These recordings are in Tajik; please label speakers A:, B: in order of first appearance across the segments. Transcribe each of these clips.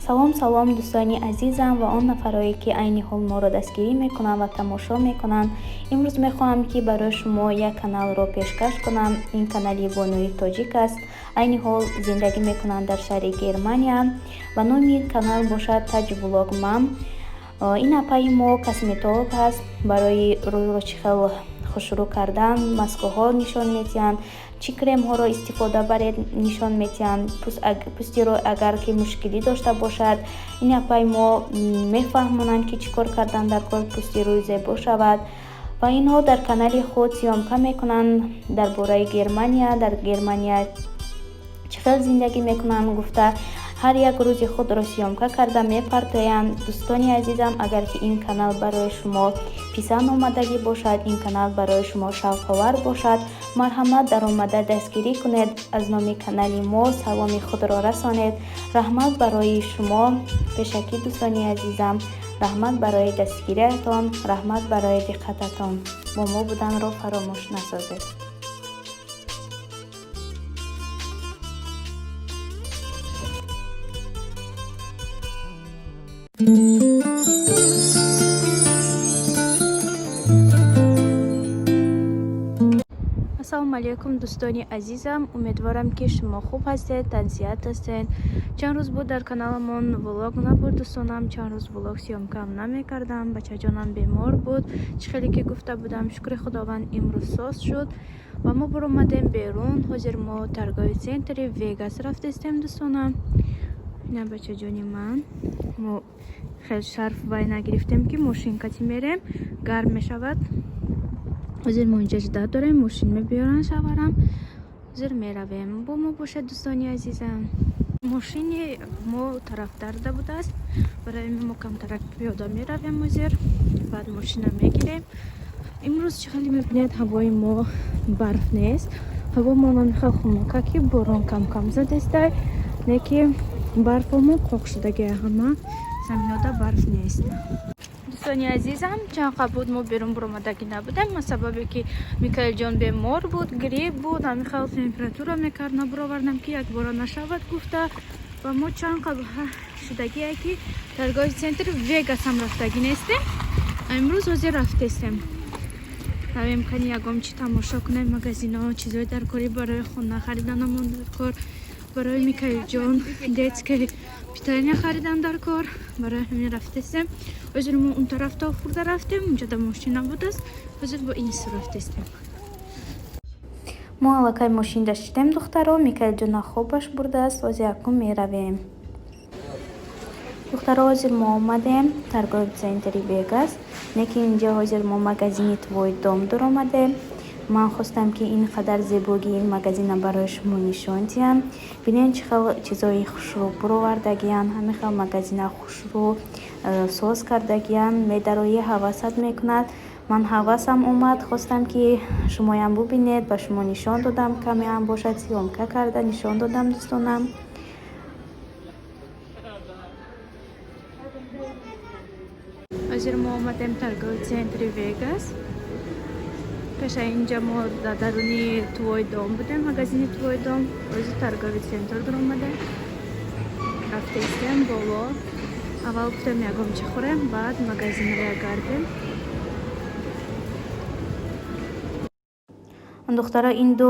A: Салом, салом, дӯстони азизам ва он нафарое, ки айни ҳол моро дастгирӣ мекунанд ва тамошо мекунанд. Имрӯз мехоҳам, ки барои шумо як каналро пешкаш кунам. Ин канали бонуи тоҷик аст, айни ҳол зиндагӣ мекунанд дар шаҳри Германия ва номи ин канал бошад Таҷблог Мам. Ин апаи мо косметолог аст, барои рӯйро чӣ хел хушрӯ кардан маскаҳо нишон медиҳанд, чӣ кремҳоро истифода баред нишон медиҳанд. Пӯсти рӯй агар ки мушкилӣ дошта бошад, ин апаи мо мефаҳмонанд, ки чӣ кор кардан дар кор пӯсти рӯй зебо шавад. Ва инҳо дар канали худ съёмка мекунанд дар бораи Германия, дар Германия чӣ хел зиндагӣ мекунанд гуфта, ҳар як рӯзи худро съёмка карда мепартоянд. Дӯстони азизам, агар ки ин канал барои шумо писанд омадагӣ бошад, ин канал барои шумо шавқовар бошад, марҳамат, даромада дастгирӣ кунед, аз номи канали мо саломи худро расонед. Раҳмат барои шумо пешакӣ, дӯстони азизам, раҳмат барои дастгириятон, раҳмат барои диққататон. Бо мо буданро фаромӯш насозед. Ассалому алайкум, дӯстони азизам. Умедворам, ки шумо хуб ҳастед, тансиҳат ҳастед. Чанд рӯз буд, дар каналамон влог набуд, дӯстонам. Чанд рӯз влог съёмка ам намекардам, бачаҷонам бемор буд, чӣ хеле ки гуфта будам. Шукри Худованд, имрӯз соз шуд ва мо баромадем берун. Ҳозир мо торговый центри Вегас рафтестем, дӯстонам. Ина бачаҷони ман. Мо хел шарф вай нагирифтем, ки мошин кати мерем, гарм мешавад. Ҳозир мо инҷа ждать дорем, мошин мебиёранд шаварам. Ҳозир меравем. Бо мо бошад, дӯстони азизам. Мошини мо тарафдарда будааст, барои мо камтарак пиёда меравем ҳозир, баъд мошина мегирем. Имрӯз чӣ хеле мебинед, ҳавои мо барф нест, ҳаво мо намехел хунука, ки борон кам-кам задестай, не ки барфомо қоқ шудагия, ҳама заминода барф нест. Дӯстони азизам, чанд қабл буд, мо берун баромадагӣ набудем, аз сабабе ки Микаилҷон бемор буд, грипп буд, ҳамин хел температура мекард, набуровардам, ки якбора нашавад гуфта. Ва мо чанд қабл шудагие, ки торговый центри Вегас ҳам рафтагӣ нестем. Имрӯз ҳозир рафтестем, равем, кани ягом чи тамошо кунем, магазино, чизои дар корӣ барои хона хариданамон дар кор, барои Микаилҷон детский питания харидан дар кор. Барои ҳамин рафтестем. Ҳозир мо он тараф то хурда рафтем, унҷода мошина будааст, ҳозир бо ин су рафтестем.
B: Мо аллакай мошин шидем, духтаро. Микаилҷона хобаш бурдааст, ҳозир акнун меравем. Духтаро, ҳозир мо омадем торговый центри Вегас, не ки инҷа ҳозир мо магазини Твой дом дуромадем. Ман хостам, ки ин қадар зебогии ин магазина барои шумо нишон диҳам. Бинед, чӣ хел чизои хушрӯ буровардагиянд, ҳамин хел магазина хушрӯ соз кардагиянд. Медароӣ, ҳавасат мекунад. Ман ҳавасам омад, хостам, ки шумоям бубинед, ба шумо нишон додам, камеам бошад, съёмка карда нишон додам, дӯстонам.
A: Ҳозир мо омадем торговый центри Вегас. Пеша инҷа мо дар даруни Твой дом будем, магазини Твой дом. Ҳозир торговый центр дуромадем, рафтестем боло. Аввал гуфтем, ягом чӣ хӯрем, баъд магазинро гардем.
B: Духтаро, ин ду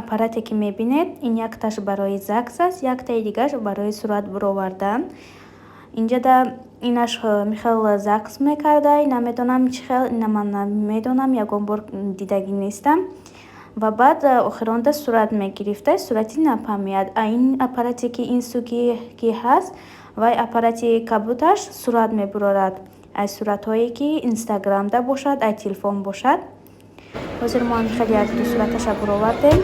B: аппарате, ки мебинед, ин якташ барои ЗАГС аст, яктаи дигараш барои сурат буровардан. Инҷада инаш михел ЗАГС мекардай, намедонам чӣ хел, ина ман намедонам, ягон бор дидагӣ нестам. Ва баъд охиронда сурат мегирифта, сурати напамияд. А ин аппарате, ки ин суги ки ҳаст, вай аппарати кабуташ сурат мебурорад, аз суратҳое, ки Инстаграмда бошад, ай телефон бошад. Ҳозир мо хеле як-ду сураташа буровардем,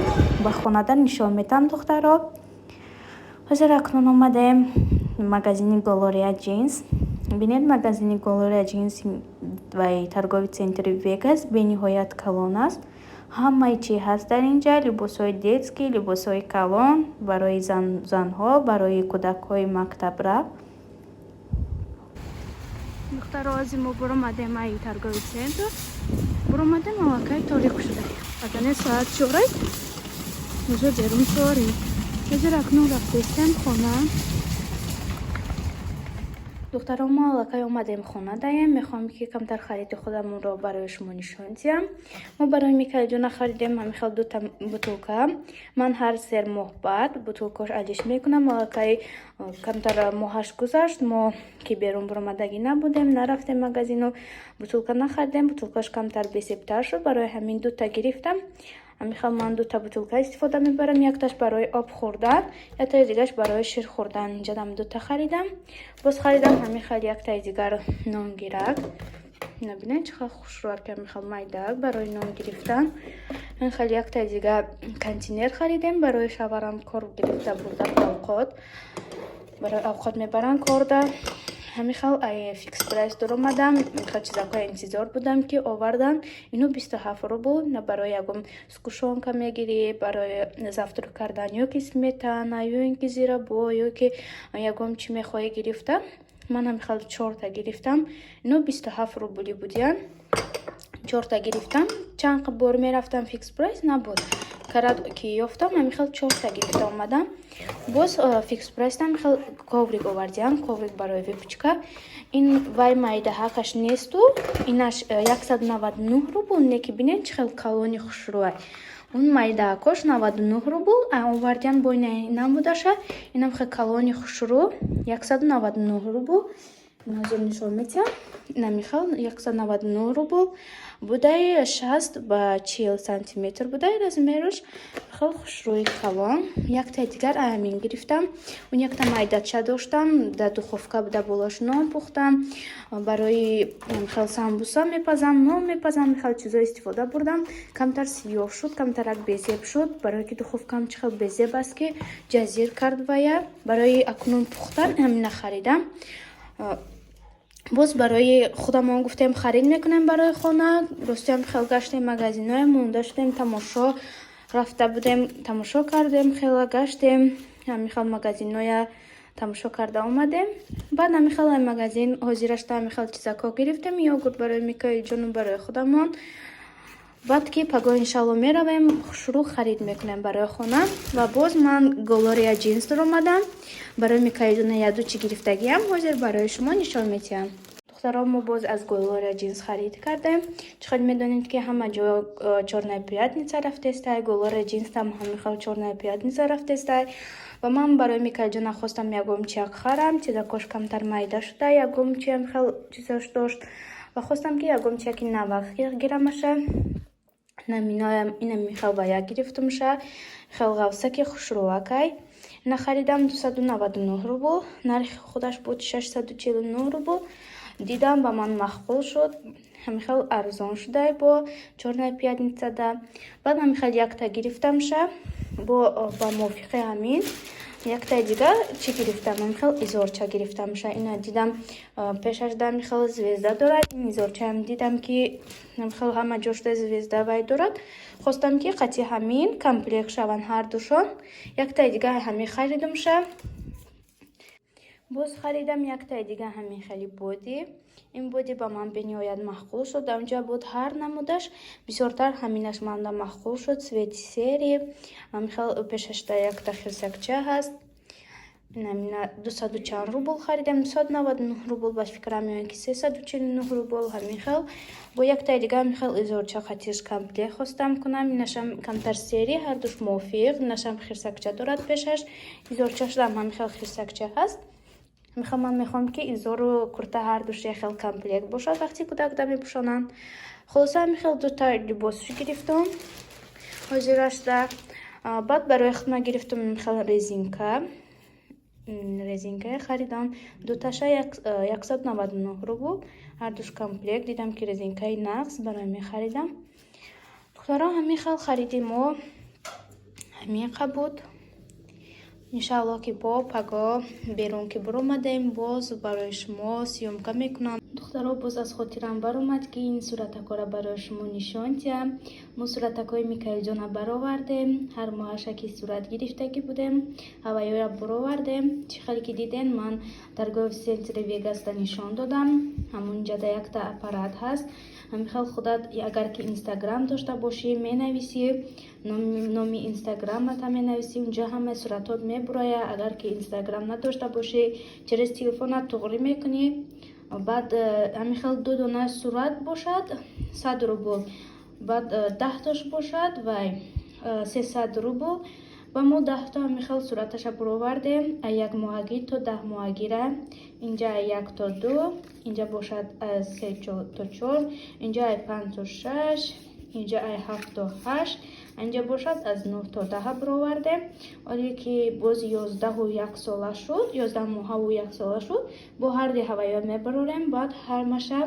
B: ба хонада нишон медам, духтаро. Ҳозир акнун омадем магазини Глория Джинс. Бинед, магазини Глория Джинс вай торговый центри Вегас бениҳоят калон аст. Ҳамаи чи ҳаст дар инҷа: либосҳои детский, либосҳои калон барои занҳо, барои кӯдакҳои мактабрав.
A: Духтаро, ҳозир мо буромадем ай торговый центр, буромадем, аллакай торик шуда, агане соат 4-ай, уже берун торик. Ҳозир акнун рафтестем хона. Духтарон, мо аллакай омадем, хона даем. Мехоҳам, ки камтар хариди худамонро барои шумо нишон диҳам. Мо барои Микаилҷона харидем ҳамин хел дута бутылка. Ман ҳар 3 моҳ баъд бутылкош алиш мекунам. Аллакай камтар моҳаш гузашт, мо ки берун баромадагӣ набудем, нарафтем магазину, бутылка нахаридем, бутылкаш камтар бесебтар шуд. Барои ҳамин дута гирифтам. Ҳамин хел ман дута бутылка истифода мебарам: якташ барои об хӯрдан, яктаи дигараш барои шир хӯрдан. Инҷадам дута харидам. Боз харидам ҳамин хел яктаи дигар нонгирак. Набинед, чӣ хел хушрӯ, ҳамин хел майдаак барои нон гирифтан. Ин хел яктаи дигар контейнер харидем барои шаварам кор гирифта бурдан, авқот, барои авқот мебаранд корда. Ҳамин хел Фикс Прайс дуромадам, хел чизакҳои интизор будам, ки овардан. Ино 27 рубл. На барои ягон сгущёнка мегирӣ, барои завтрак кардан, ё ки сметана, ё ин ки зирабо, ё ки ягон чӣ мехоҳӣ гирифта. Ман ҳамин хел чорта гирифтам. Ино 27 рубли будиян, чорта гирифтам. Чанд бор мерафтам Фикс Прайс, набуд. Карад ки ёфтам, ҳамин хел чорта гирифта омадам. Боз Фикс Прайс ҳамин хел коврик овардиям, коврик барои выпечка. Ин вай майдаҳакаш несту, инаш 199 рубл. Не ки бинед, чӣ хел калони хушрӯай. Он майдаакош 99 рубл овардиан, бо ина набудаша. Инам хел калони хушрӯ, 199 рубл. Ҳозир нишон медиҳам. Инами хел 199 рубл будай, 60 ба 40 сантиметр будай размераш, хел хушрӯи калон. Яктаи дигар ҳамин гирифтам. Он якта майдача доштам, дар духовка буда, болош нон пухтам. Барои хел самбуса мепазам, нон мепазам, хел чизо истифода бурдам. Камтар сиёҳ шуд, камтарак безеб шуд, барое ки духовкам чӣ хел безеб аст, ки ҷазир кард вая. Барои акнун пухтан ҳамина харидам. Боз барои худамон гуфтем, харид мекунем барои хона. Ростиам хел гаштем магазиное, монда шудем, тамошо рафта будем, тамошо кардем, хела гаштем, ҳамин хел магазиноя тамошо карда омадем. Баъд ҳамин хел магазин ҳозирашта ҳамин хел чизакҳо гирифтем: йогурт барои Микоилҷону барои худамон. Баъд ки пагоҳ, иншалло, меравем, шурӯъ харид мекунем барои хона. Ва боз ман Глория Джинс омадам, барои Микоилҷона яду чӣ гирифтагиам ҳозир барои шумо нишон медиҳам. Духтаро, мо боз аз Глория Джинс харид кардем. Чӣ хел медонед, ки ҳама ҷо Чёрная пятница рафтестай, Глория Джинсам ҳамин хел Чёрная пятница рафтестай. Ва ман барои Микоилҷона хостам ягон чиак харам. Чизакош камтар майда шуда, ягон чиам хел чизош дошт ва хостам, ки ягон чияки навак гирамаша. Наминоям инами хел ва як гирифтумша, хел ғавсаки хушрӯакай нахаридам, 299 рубл. Нархи худаш буд 649 рубл. Дидам, ба ман маъқул шуд, ҳамин хел арзон шудай бо Чёрная пятница да. Баъд ҳамин хел якта гирифтамша. Бо ба мувофиқи ҳамин яктаи дигар чӣ гирифтам? Ҳамин хел изорча гирифтамша. Ина дидам, пешаш да ҳамин хел звезда дорад. Ин изорчаам дидам, ки ҳамин хел ҳама ҷо шуда звезда вай дорад. Хостам, ки қатъи ҳамин комплект шаванд ҳардушон. Яктаи дигар ҳамин харидумша. Боз харидам яктаи дигар ҳамин хели боди. Ин боди ба ман бениҳоят маъқул шуд. Дар онҷа буд ҳар намудаш, бисёртар ҳаминаш манда маъқул шуд. Цвети серый, ҳамин хел пешашда якта хирсакча ҳаст. Инамина дусаду чанд рубл харидем, 299 рубл ба фикрам, ё ин ки 349 рубл, ҳамин хел. Бо яктаи дигар ҳамин хел изорча қатиш комплект хостам кунам. Инашам камтар серый, ҳардуш мувофиқ. Инашам хирсакча дорад пешаш, изорчашам ҳамин хел хирсакча ҳаст. Мехоҳам, ман мехоҳам, ки изору курта ҳардуш як хел комплект бошад, вақте кӯдакда мепӯшонанд. Хулоса, ҳамин хел дута либосш гирифтам ҳозирашда. Баъд барои худма гирифтам ҳамин хел резинка. Резинкае харидам дуташа, 199 рубл, ҳардуш комплект. Дидам, ки резинкаи нағз, барои мехаридам. Духтарон, ҳамин хел хариди мо ҳаминқа буд. Иншаалло, ки бо пагоҳ берун ки биромадем, боз барои шумо съёмка мекунам. Духтарон, мо аллакай омадем хона. Духтаро, боз аз хотирам баромад, ки ин суратакҳоро барои шумо нишон диҳам. Мо суратакҳои Микаилҷона баровардем. Ҳар моҳаша ки сурат гирифтагӣ будем, ҳаваёра баровардем. Чӣ хеле ки диден, ман торговый центри Вегаста нишон додам. Ҳамунҷада якта аппарат ҳаст. Ҳамин хел худат агар ки Инстаграм дошта бошӣ, менависӣ, номи Инстаграмата менависӣ, унҷа ҳамаи суратҳот мебурояд. Агар ки Инстаграм надошта бошӣ, через телефонат туғрӣ мекунӣ. Баъд ҳамин хел ду дона сурат бошад, 100 рубл, баъд 10-таш бошад, вай 300 рубл. Ва мо 10-то ҳамин хел сураташа буровардем, аз якмоҳагӣ то 10-моҳагира. Инҷа аз як то ду, инҷа бошад аз се то чор, инҷа аз панҷ то шаш, инҷа аз ҳафт то ҳашт, инҷа бошад аз нӯҳ то даҳа буровардем. Оле ки боз 11-у як сола шуд, 11 моҳаву як сола шуд, бо ҳарди ҳаваё мебарорем. Баъд ҳамаша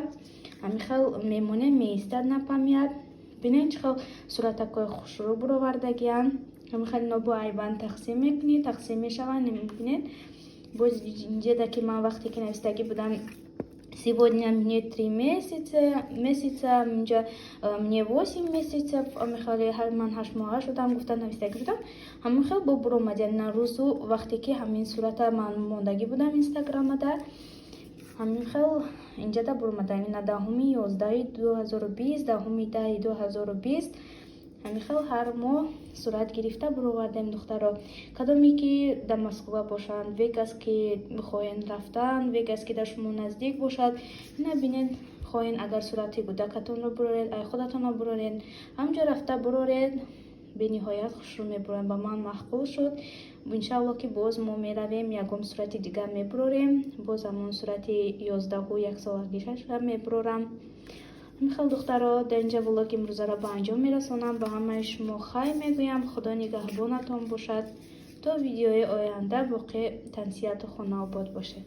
A: ҳамин хел мемонем, меистад на память. Бинед, чӣ хел суратакҳои хушрӯ буровардагианд. Ҳамин хел ино бо айван тақсим мекунӣ, тақсим мешаванд. Мебинед, боз инҷеда ки ман вақте ки навистагӣ будам: «Сегодня мне 3 месяца», инҷа «мне 8 месяцев», мехоҳали ман 8 моҳа шудам гуфта навистагӣ будам. Ҳамин хел бо буромад, яъне рӯзу вақте ки ҳамин сурата ман мондагӣ будам Инстаграмада, ҳамин хел инҷада буромада. Ина 10-уми 11-и 2020, 10-уми 10-и 2020. Ҳамин хел ҳар моҳ сурат гирифта буровардем. Духтаро, кадоме ки дар Москва бошанд, Вегас ки хоҳен рафтан, Вегас ки дар шумо наздик бошад, ина бинед, хоҳен агар сурати кӯдакатонро буроред, ай худатонро буроред, ҳамҷо рафта буроред. Бениҳоят хушрӯ мебурорем. Ба ман маъқул шуд. Иншалло, ки боз мо меравем, ягон сурати дигар мебурорем. Боз ҳамон сурати 11-у як солагишаша мебурорам. Хел, духтаро, дар инҷа влоги имрӯзаро ба анҷом мерасонам. Ба ҳамаи шумо хайр мегӯям. Худо нигаҳбонатон бошад. То видеои оянда боқӣ тансиҳату хонаобод бошед.